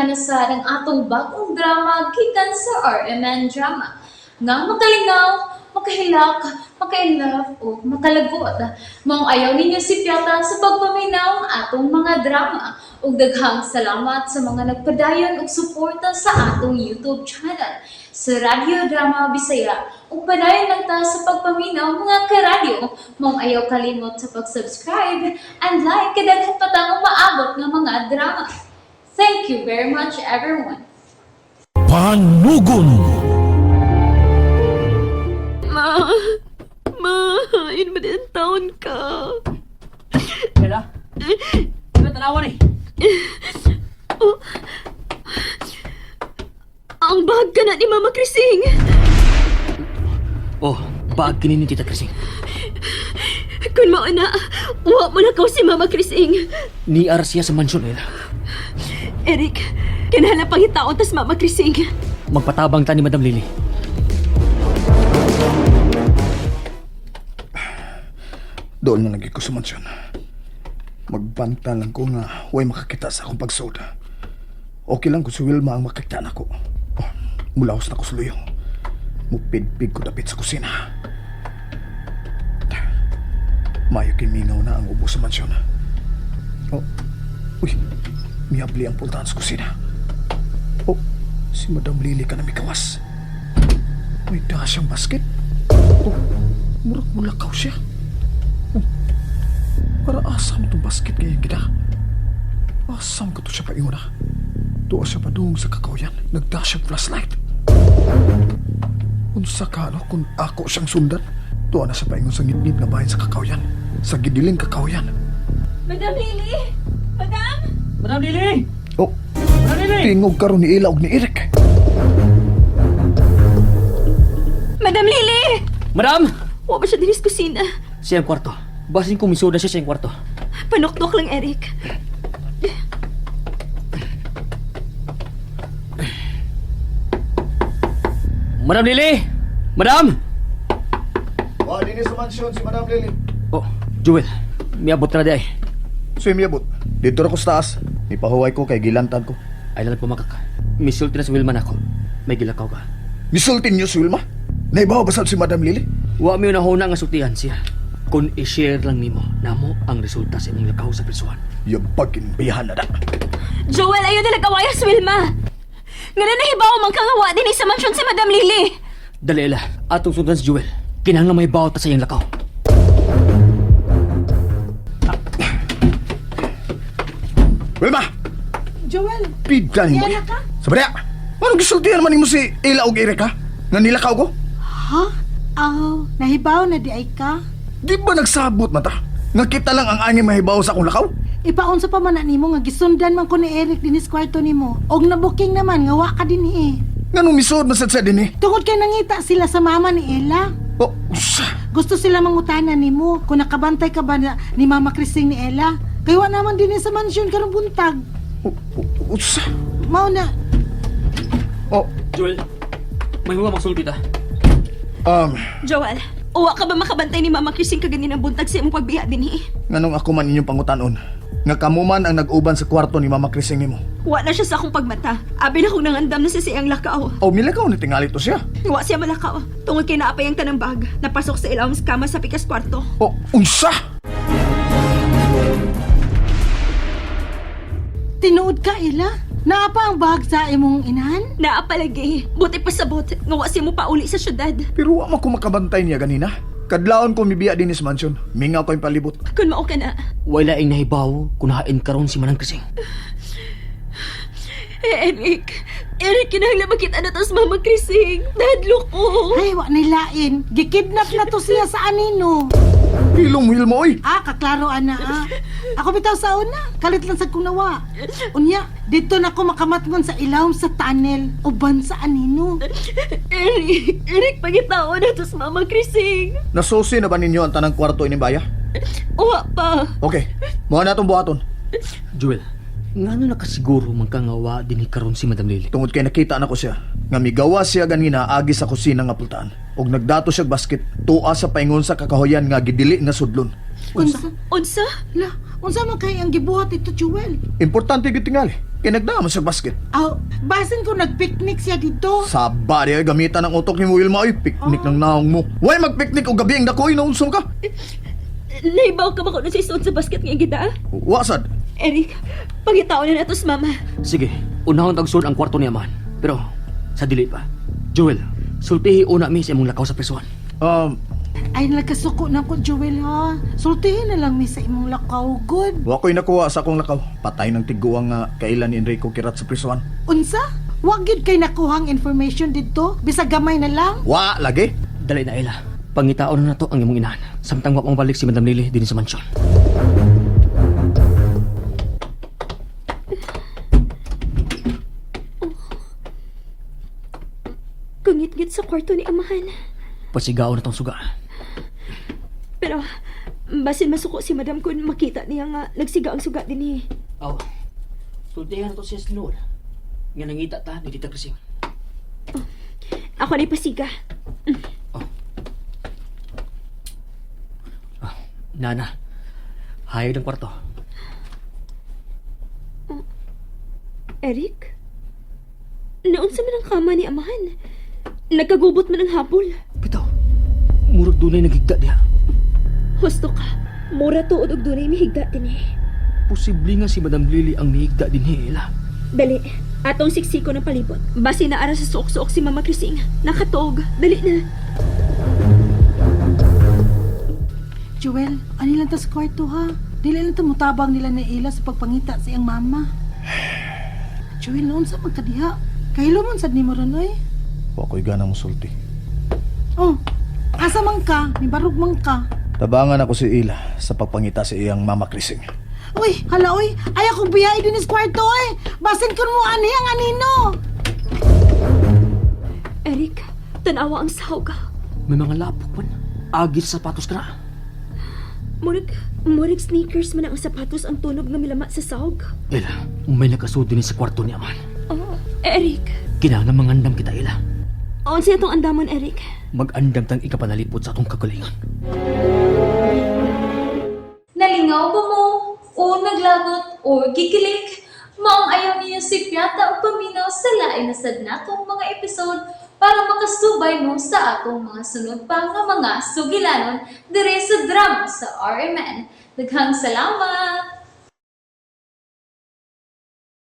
na sa ang atong bagong drama gikan sa RMN Drama. Nga makalingaw, makahilak, makainlove o makalagot. Maong ayaw ninyo si Piata sa pagpaminaw ang atong mga drama. Ug daghang salamat sa mga nagpadayon og suporta sa atong YouTube channel sa Radyo Drama Bisaya. Ug padayon lang ta sa pagpaminaw, mga karadyo. Maong ayaw kalimot sa pag-subscribe and like kay daghan pa tang umaabot nga mga drama. Thank you very much, everyone. Panugon. Ma, ma, yun ba din taon ka? Ella? Ella, tanawan eh. Oh. Ang bag ka na ni Mama Krising. Oh, bag kini ni Tita Krising. Kung mauna, uwa mo na ko si Mama Krising. Niar siya sa mansyon, Ella. Eric, kinahanglan pangitaon tas Mama Krising. Magpatabang ta ni Madam Lily. Doon na lagi ko sa mansyon. Magbanta lang ko nga huwag makakita sa akong pagsuod. Okay lang kung si Wilma ang makakita nako. Oh, mulaos na ko sa luyo. Mupidpid ko dapit sa kusina. Mayo kimingaw na ang ubo sa mansyon. Oh, uy, miyabli ang pultahan sa kusina. Oh, si Madam Lily ka na mikawas. May daha siyang basket. Oh, murag mulakaw siya. Para asam itong basket ngayon kita. Asam ko to siya paingon na. Tuwa siya padung sa kakawayan. Nagda siya flashlight. Unsa ka no kung ako siyang sundan? Tuwa na siya paingon sa ngitngit nga bahin sa kakawayan. Sa gidiling kakawayan. Madam Lily! Madam! Madam Lily! Oh, Madam Lily! tingog karon ni Ila og ni Eric. Madam Lily! Madam! Wa ba siya din sa kusina? Siya ang kwarto. Basin kung misuda siya sa iyang kwarto. Panuktok lang, Eric. Madam Lily! Madam! Wa dinhi sa mansyon si Madam Lily. Oh, Joel. Miabot ka na di ay. So miyabot. Dito ra ko sa taas. Nipahuway ko kay gilantan ko. Ay lang pumakak. Misulti na si Wilma nako. May gilakaw ka. Misultin niyo si Wilma? Naibaw basal si Madam Lily? Wa mi nahuna nga sultihan siya. Kung i-share lang nimo, namo ang resulta sa imong lakaw sa prisuhan. Yabagin biyahan na da. Joel, ayaw na nag-awaya si Wilma! Nga na nahibaw man kang awa din sa mansyon si Madam Lily! Dali, Ella. Atong sundan si Joel. Kinahanglan may bawat ta sa iyang lakaw. Wilma! Joel, Pida nimo. Yan na ka? Sa bariya! Anong gisultihan man nimo si Ila og Eric ha? Nga nilakaw ko? Ha? Aw, nahibaw na di ay ka. Di ba nagsabot man ta? Nga kita lang ang angin mahibaw sa akong lakaw? Ipaunsa pa man na nimo nga gisundan man ko ni Eric dinis kwarto nimo. Og nabuking naman nga wa ka dinhi eh. Nga nung misuod man sad sa dinhi. Tungod kay nangita sila sa mama ni Ella. Oh, usa. Gusto sila mangutana nimo kung nakabantay ka ba na, ni Mama Christine ni Ella. Kay wa naman dinhi sa mansyon karong buntag. Usa. Mao na. Oh, Joel, may huwa magsulti ta. Joel, uwa ka ba makabantay ni Mama Christine kaganinang buntag sa imong pagbiya dinhi? Nganong ako man inyong pangutanon? Nga kamo man ang nag-uban sa kwarto ni Mama Chrising nimo. Wa na siya sa akong pagmata. Abi na kong nangandam na siya sa iyang lakaw. Oh, milakaw ni tingali to siya. Wa siya malakaw. Tungod kay naapay ang tanang bag. Napasok sa ilawom sa kama sa pikas kwarto. Oh, unsa? Tinuod ka, Ella? Naa pa ang bag sa imong inahan? Naa palagi. Buti pa sabot. Nga wa siya mo pauli sa syudad. Pero wa man ko makabantay niya ganina. Kadlaon ko mibiya dinhi sa mansyon. Mingaw ko yung palibot. Kun mao ka na. Wala ing nahibaw kung hain karon si Manang Krising. Eh, Eric. Eric, kinahanglan makita na to sa Mama Christine. Nahadlok ko. Ay, wa nilain. Gikidnap na to siya sa anino. Hilong Wilma oy. Ah, kaklaro ana ah. Ako bitaw sa una, kalit lang sa kunawa. Unya, dito na ko makamatngon sa ilawom sa tunnel uban sa anino. Eric, Eric, pagitao na to sa Mama Christine. Nasusi na ba ninyo ang tanang kwarto ining baya? Uwa pa. Okay, mao na atong buhaton. Joel, ngano nakasiguro man ka nga wa dinhi karon si Madam Lily? Tungod kay nakita na ko siya nga migawa siya ganina agi sa kusina nga pultaan. Og nagdato siya basket tuwa sa paingon sa kakahoyan nga gidili nga sudlon. Unsa? Unsa? La, unsa man kay ang gibuhat ito, Jewel? Importante gyud tingali. Kay nagdama sa basket. Aw, basin ko nagpicnic siya dito. Saba di ay gamitan ang utok ni Wilma ay picnic ng naong mo. Way magpicnic og gabi ang dakoy na unsom ka. Naibaw ka ba kung sa isuod sa basket nga gida? Wa sad. Eric, pangitaon na nato sa mama. Sige, unahon tag sud ang kwarto ni Amahan. Pero sa dili pa. Joel, sultihi una mi sa imong lakaw sa prisuhan. Ay, nagkasuko na ko, Jewel, ha? Sultihin na lang mi sa imong lakaw, good. Wa ko'y nakuha sa akong lakaw. Patay ng tiguang nga kailan ni Enrico Kirat sa prisuhan. Unsa? Wa gyud kay nakuhang information dito? Bisag gamay na lang? Wa lagi. Dali na Ella. Pangitaon na nato ang imong inahan. Samtang wa mabalik si Madam Lily dinhi sa mansyon. Kangit-ngit sa kwarto ni Amahan. Pasigaon na tong suga. Pero, basin masuko si Madam kung makita niya nga nagsiga ang suga din eh. Aw. Sultihan na to siya sa tinuod. Nga nangita ta ni Tita Krising. Ako na'y pasiga. Nana, hayag ng kwarto. Eric? Naunsa man ang kama ni Amahan? Nagkagubot man ang hapol. Bitaw, murag dunay nagigda diha. Husto ka. Mura tuod og dunay mihigda din eh. Posible nga si Madam Lily ang nihigda din ni Ella. Dali, atong siksiko ng palibot. Base na ara sa suok-suok si Mama Krising. Nakatuog. Dali na. Jewel, ani lang ta sa kwarto, ha? Dili lang ta mutabang nila ni Ila sa pagpangita sa iyang mama. Jewel, unsa man ka diha? Kahilo man sad nimo ron, oy. Wa ko'y ganang musulti. Oh, asa man ka? Mibarog man ka. Tabangan ako si Ila sa pagpangita sa iyang mama Krising. Uy, hala oy, ay akong biyay din sa kwarto oy. Basin kun mo ani ang anino. Eric, tanawa ang sahog. May mga lapok man. Agis sa sapatos ka na. Murag, murag sneakers man ang sapatos ang tunog nga milama sa sahog. Ella, may nakasud din sa kwarto ni Aman. Oh, Eric. Kinahanglan mangandam kita, Ella. Unsa itong andamon, Eric? Mag-andam tang ikapanalipod sa atong kagalingon. Nalingaw ba mo? O naglagot o gikilig? Maong ayaw niyo si Piata o paminaw sa lain na sad natong mga episode para makasubay mo sa atong mga sunod pa nga mga sugilanon dire sa drama sa RMN. Daghang salamat!